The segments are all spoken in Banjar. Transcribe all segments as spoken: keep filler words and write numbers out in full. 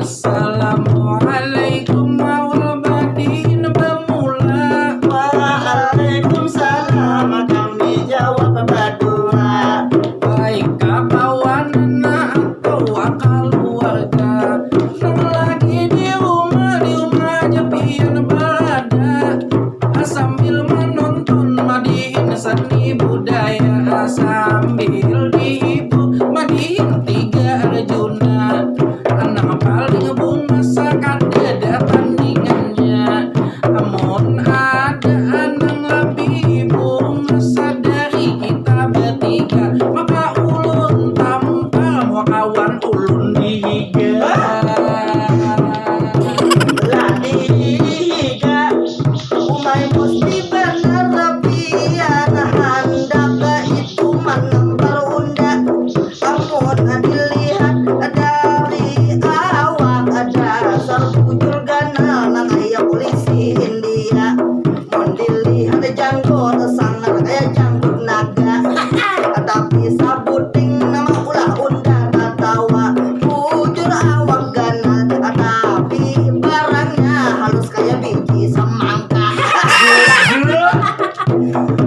Assalamualaikum, awal badin bamula. Waalaikumsalam, kami jawab badua. Baik kawan anak atau kaluarga nang lagi di rumah, di rumah aja pian berada. Sambil menonton madihin seni budaya, sambil dihibur madihin tiga Arjuna. Nang paling bungas sakadada tandingannya. Amun ada nang lebih bungas dari kita bertiga, maka ulun tampar muka kawan ulun dihiga. Lah dihiga, umai musti banar pian handak itu manampar unda. Amun dilihat dari awak, dasar bujur ganal nang kaya polisi India. Mun dilihat janggut sangar kaya janggut naga. Tapi sabuting nama ulah unda tatawa. Bujur awak ganal, tapi barangnya halus kaya biji semangka.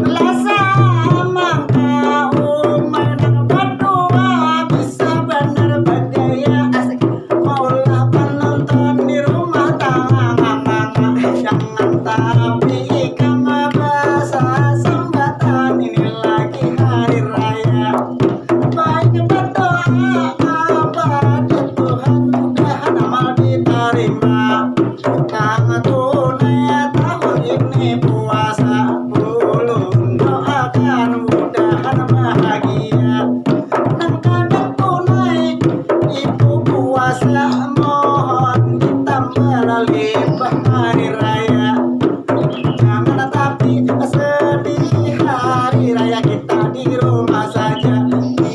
Lah samangka umai nang badua bisa banar badaya. Asik. Maulah panonton di rumah tangang-tangang. Jangan tapi ikam basasambatan, ini lagi hari raya. Baik badoa kapada Tuhan, mudahan amal ditarima. Nang tunai tahun ini puasa, ulun doakan mudahan bahagia. Nang kada tunai itu puasa, mohon ditambah limbah hari raya. Jangan tapi sedih hari raya kita di rumah saja.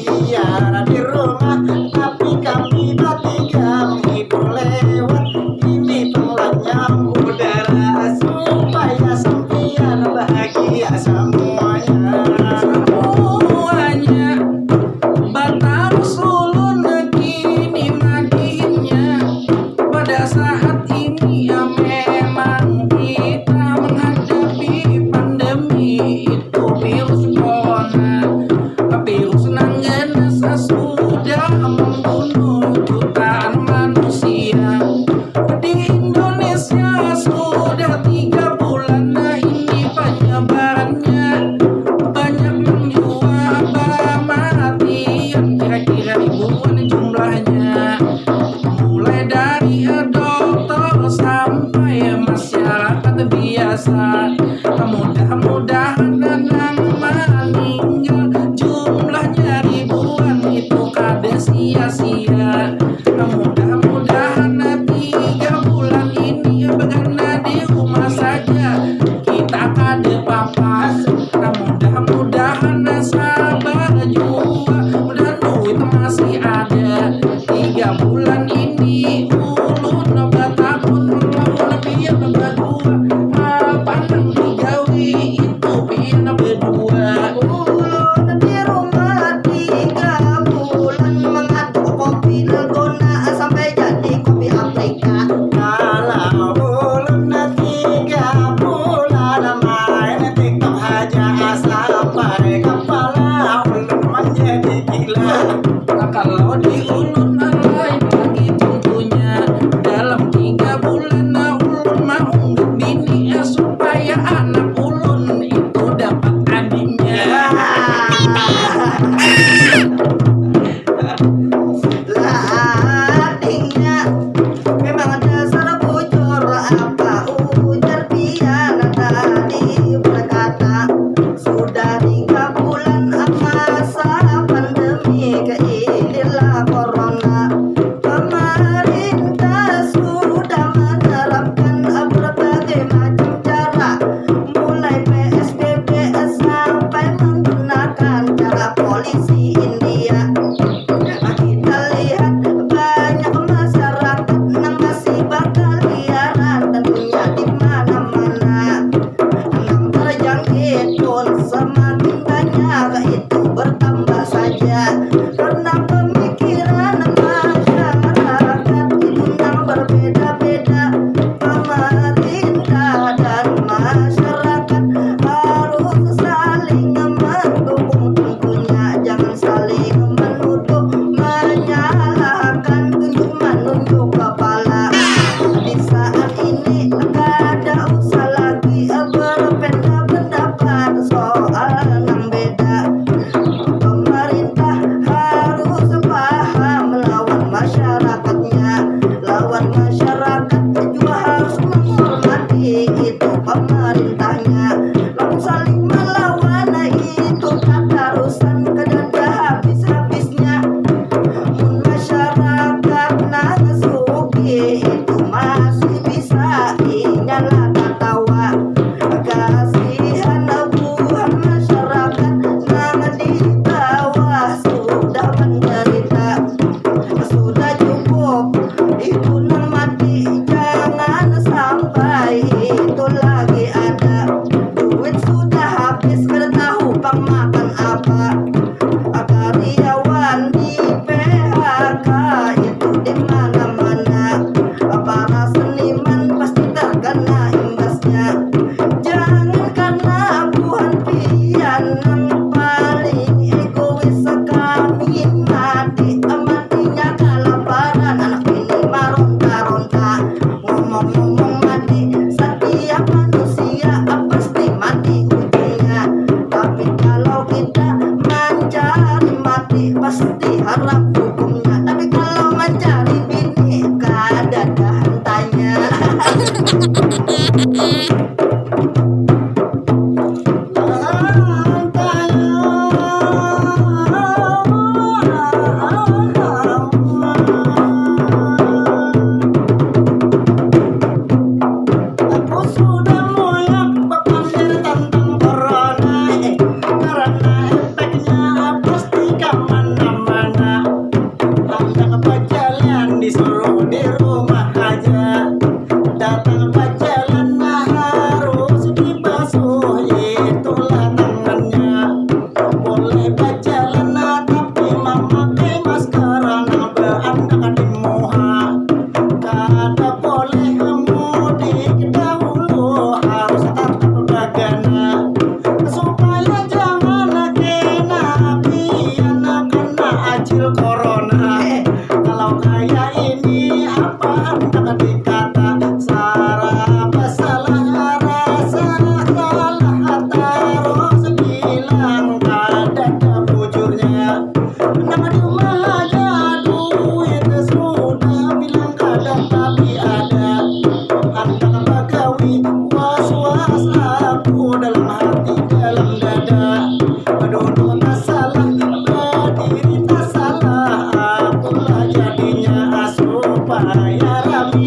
Biar di rumah, tapi kami bertiga menghibur lewat ini pengelanyang udara supaya sampian bahagia semuanya. Semuanya. Batarus ulun kini madihinnya. Pada saat ini ya memang kita menghadapi pandemi itu virus corona. Virus nang ganas sudah membunuh jutaan manusia. Di Indonesia sudah tiga bulan ini penyebarannya. Banyak nang jua bamatian, kira-kira ribuan jumlahnya. Mulai dari dokter sampai masyarakat biasa. Mudah-mudahan nang maninggal jumlahnya ribuan itu kada sia-sia. Mudah-mudahan tiga bulan ini bagana di rumah saja. Kita kada papas. Mudah-mudahan sabar jua. Mudahan duit masih ada. Tiga bulan ini ulun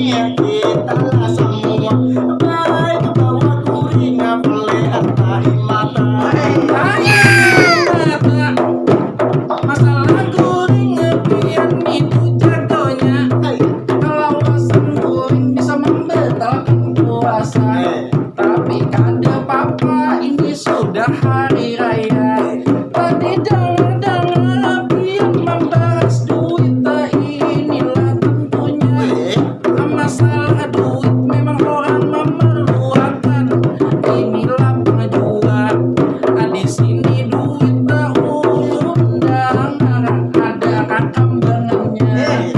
Kita lah semua baik bawa kuring beli antahi mata. Masalah kuring pian itu jagonya. Kalawasan kuring bisa membatalkan puasa. Tapi kada papa, ini sudah hari raya. Tadi dangar-dangar pian membahas duit, inilah tentunya. Masalah duit memang orang memerluakan. Inilah pengajuan. Di sini duit ulun dangar ada kakambangannya.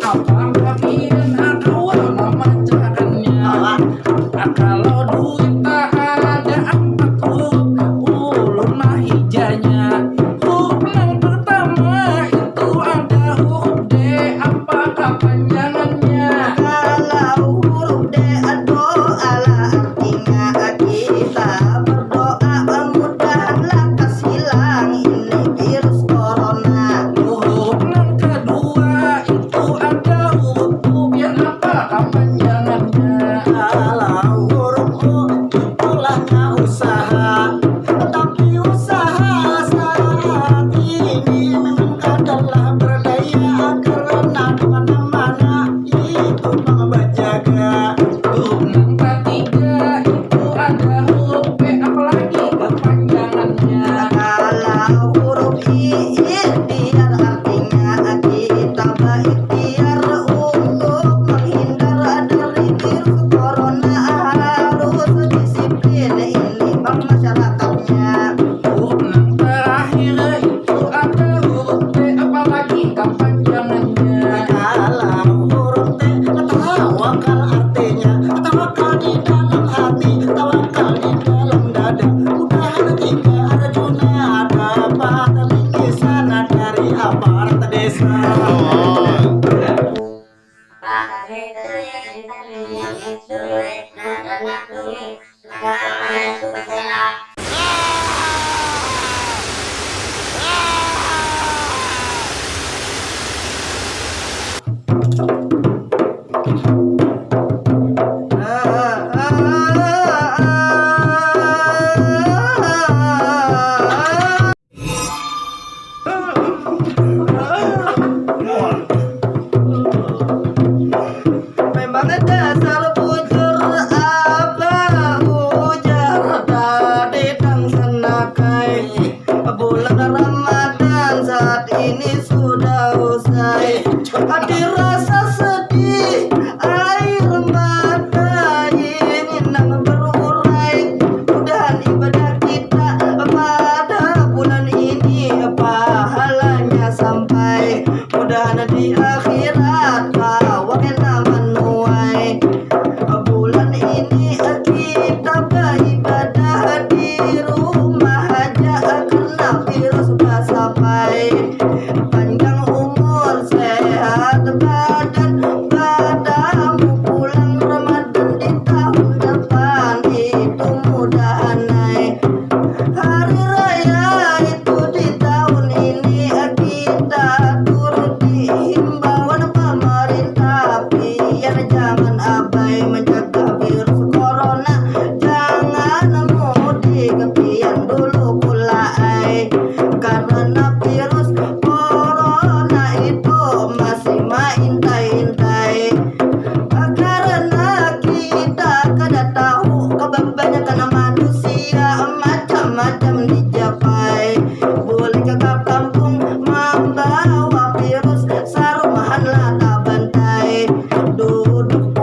Apakah pian kawa memecahkannya? Kalau duit tak ada empat huruf, ulun mah hijanya. Huruf nang pertama itu ada huruf D, apa kapanjangannya? Kalau huruf D, doa lah artinya kita berdoa, mudahan lakas hilang ini virus corona. Huruf nang kedua itu ada huruf U, pian apa kapanjangannya? Kalau huruf U, itulah usaha. Tapi usaha saat ini memang kadalah berdaya karena di mana-mana itu pang bajaga. Huruf nang katiga itu ada huruf P, apalagi kepanjangannya? Kalau huruf I, ikhtiar, artinya kita berikhtiar untuk menghindar dari virus corona, harus disiplin, ini pang masyarakatnya. Huruf nang terakhir itu ada huruf T, apalagi kapanjangannya? Kalau huruf T, tawakal artinya, tawakal di dalam hati, tawakal di dalam dada. Mudahan kita arjuna dapat bingkisan dari aparat desa. Memang dasar bujur apa ujar tadi dang sanakai. Bulan Ramadan saat ini sudah usai. Hati rasa sedih, air mata ini nang berurai. Mudahan ibadah kita pada bulan ini pahalanya sampai. Mudahan di akhirat kawa kena menuai. Bulan ini kita beribadah di rumah aja karena virus basapai. Panjang umur, sehat badan, batamu pulang Ramadan di tahun depan itu mudahan ai. Hari raya itu di tahun ini kita turuti himbauan pemerintah, biar jangan abai menjaga virus corona. Jangan mudik pian dulu pula ai, karena virus corona itu masih maintai-intai. Karena kita kada tahu kebanyakan manusia macam-macam dijapai. Boleh ke kampung membawa virus, sarumahan lah tabantai. Duduk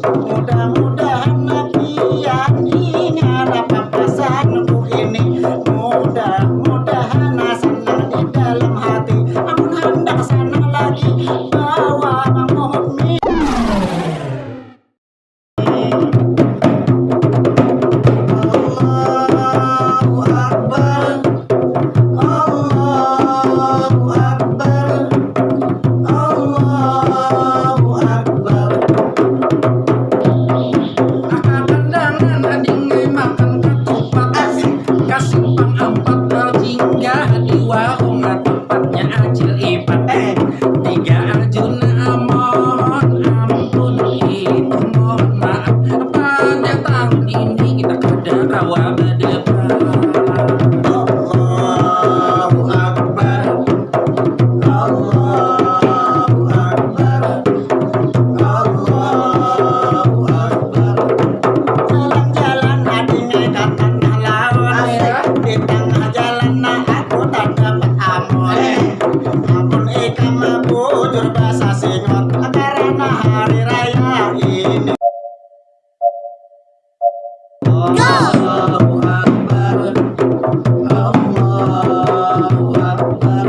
Mudah-mudahan pian ingat apa pasanku ini. Mudah-mudahan senang di dalam hati. Amun handak sana lagi, bawa Mang Muhmin. Allahu Akbar. Allahu Akbar. Allahu Akbar. Kakandangan ading ai makan katupat. Asik. Ka Simpang Ampat berjinggah di warung atau tempatnya Acil Ipat. Eh. Tiga Arjuna mohon ampun, itu mohon maaf. Pada tahun ini kita kada kawa berdebat. Allahu Akbar. Allahu Akbar. Allahu Akbar. Jalan-jalan ading ai ka tangah laut. Asik. Di tangah jalan nah aku tadapat amun. Amun ikam bujur basasingot karana hari raya ini. Allahu Akbar. Allahu Akbar.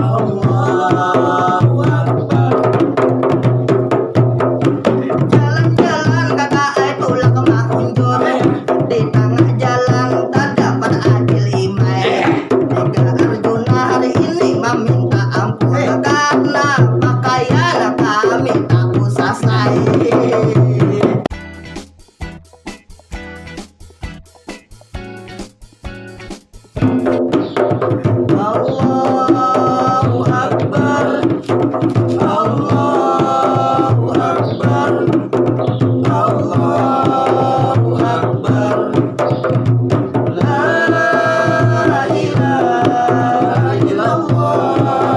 Allahu Akbar. Jalan-jalan kakak ai tulak maunjur. Di tangah jalan tadapat Acil Imai. Tiga Arjuna hari ini maminta ampun karena pakaian kami tak usah sai. Allahu Akbar. Allahu Akbar. Allahu Akbar. La ilaha illallah.